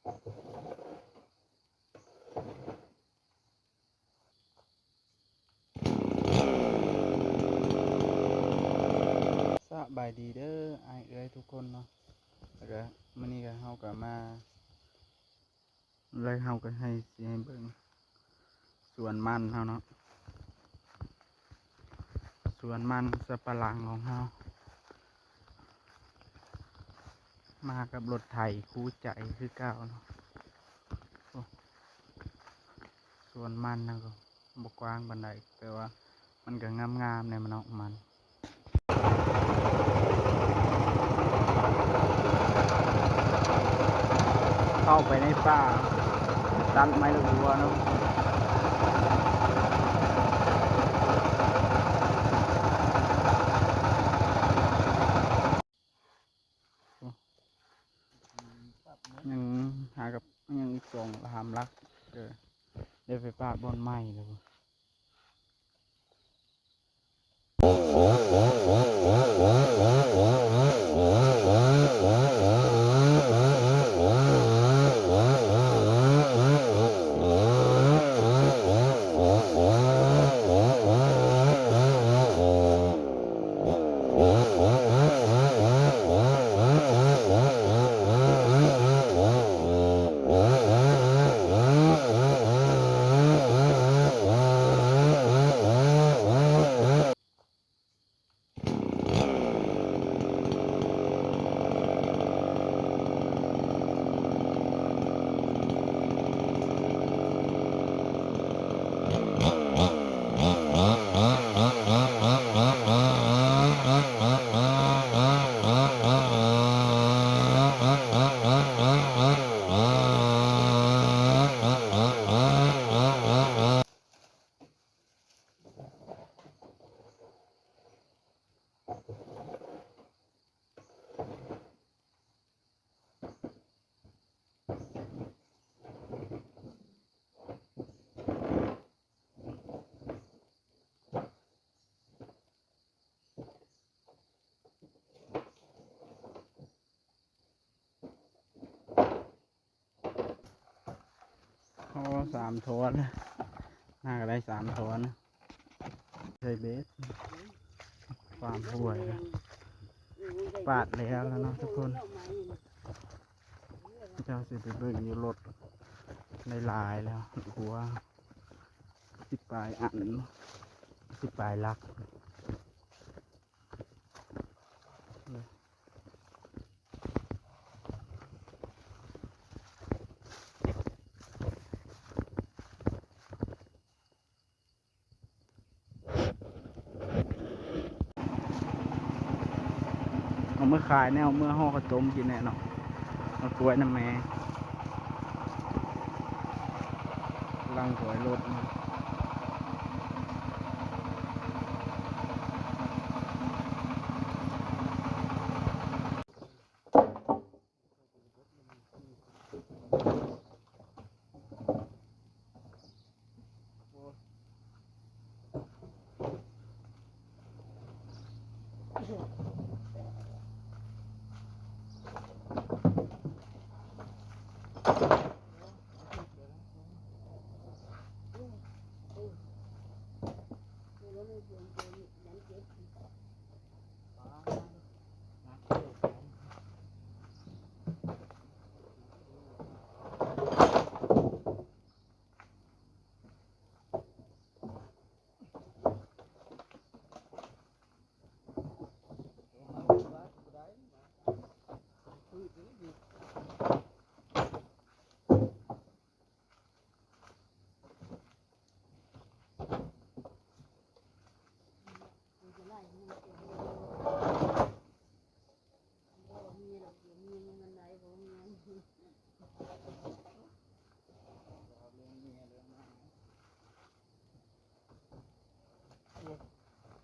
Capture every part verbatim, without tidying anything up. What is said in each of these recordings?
สบายดีเด้ออ้ายเอื้อยทุกคนเนาะ แล้วก็มื้อนี้ก็เฮาก็มา แล้วเฮาก็ให้ สิให้เบิ่งสวนมันเฮาเนาะ สวนมันสำปะหลังของเฮา มากับรถไถคู่ใจคือเก่าเนาะ โอ้ สวนมันนะก็บ่กว้างปานใด แต่ว่ามันก็งามๆ แหน่มันเนาะมัน เข้าไปในป่า ตัดไม้ละอัวเนาะ ยังหากับ ยังอีกสองสามหลัก เออ ได้ไปปาดบ่อนใหม่แล้ว โอ้ สามถอนนะ น่าก็ได้สามถอนนะ ใส่เบส ความห่วยนะ ปาดแล้วแล้วเนาะทุกคน เจ้าสิไปเบิ่งอยู่รถ หลายๆ แล้ว หัว สิบปลายอัน สิบปลายหลัก เอามาขายแน่ เอามาห่อข้าวต้มกินแน่เนาะ เอากล้วยนำแม่ ลังถอยรถมา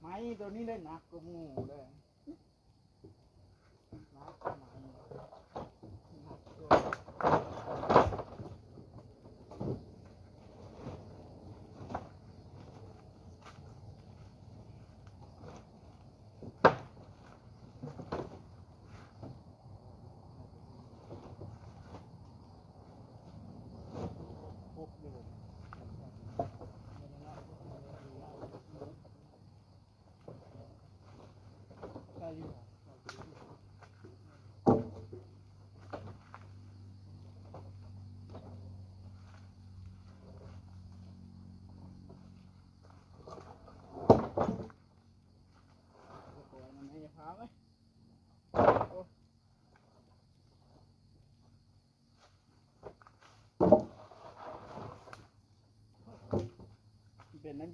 ไม้ตัวนี้ได้หนักกว่าหมู่เลย หนักกว่าไม้ หนักกว่า เ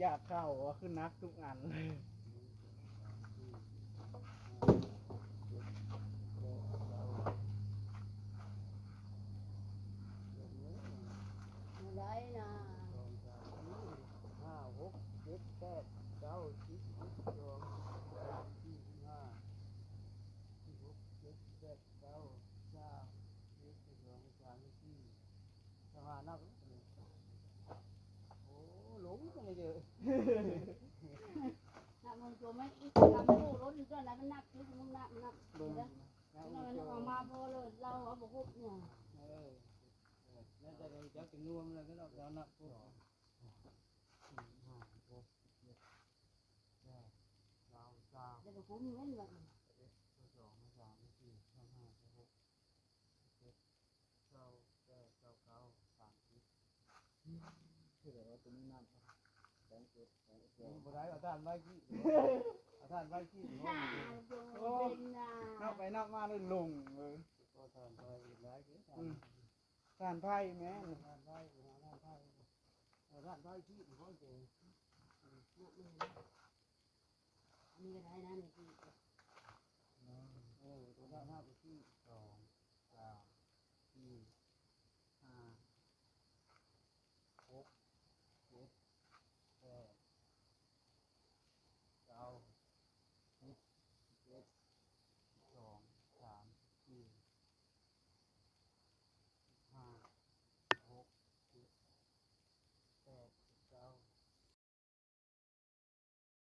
อยากเข้าว่าคือนักทุกอันเลย อะไรนะ ห้าหกเจ็ดแปดเก้าสิบสิบสองสามสี่ห้าหกเจ็ดแปดเก้าสามเจ็ดสองสามสี่สหานักโอ้หลงกันเลยเยอะ นับมึงตัวไม่อีกกำลูกรถมันก็แล้วมันนับคือมึงนับนับ เบิ่ง แล้วมันออกมาพอเลยเราเอาบอกพวกเนี่ย เออน่าจะรู้จักจำนวนแล้วก็เรานับพวก ห้าหกเจ็ดแปดเก้าสาม เดี๋ยวผมเงินแบบ สองสามสี่ห้าห้าหกเจ็ดเก้าแปดเก้าเก้าสามสิบคือแบบว่าตัวนี้น้ำสองเจ็ดสองเจ็ด บ่ได้เอาท่านไว้ที่เอาท่านไว้ที่ ห้าดวงเป็นนา นับไปนับมาเลยลงเลย ก็ท่านไว้อีกหลายที่ อืมท่านไพ่แม่ ท่านไว้ท่านไว้ท่านไว้ที่เขาเจอ นับมืออันนี้ก็ได้นะนี่คือ เออตัวท่านห้าไปที่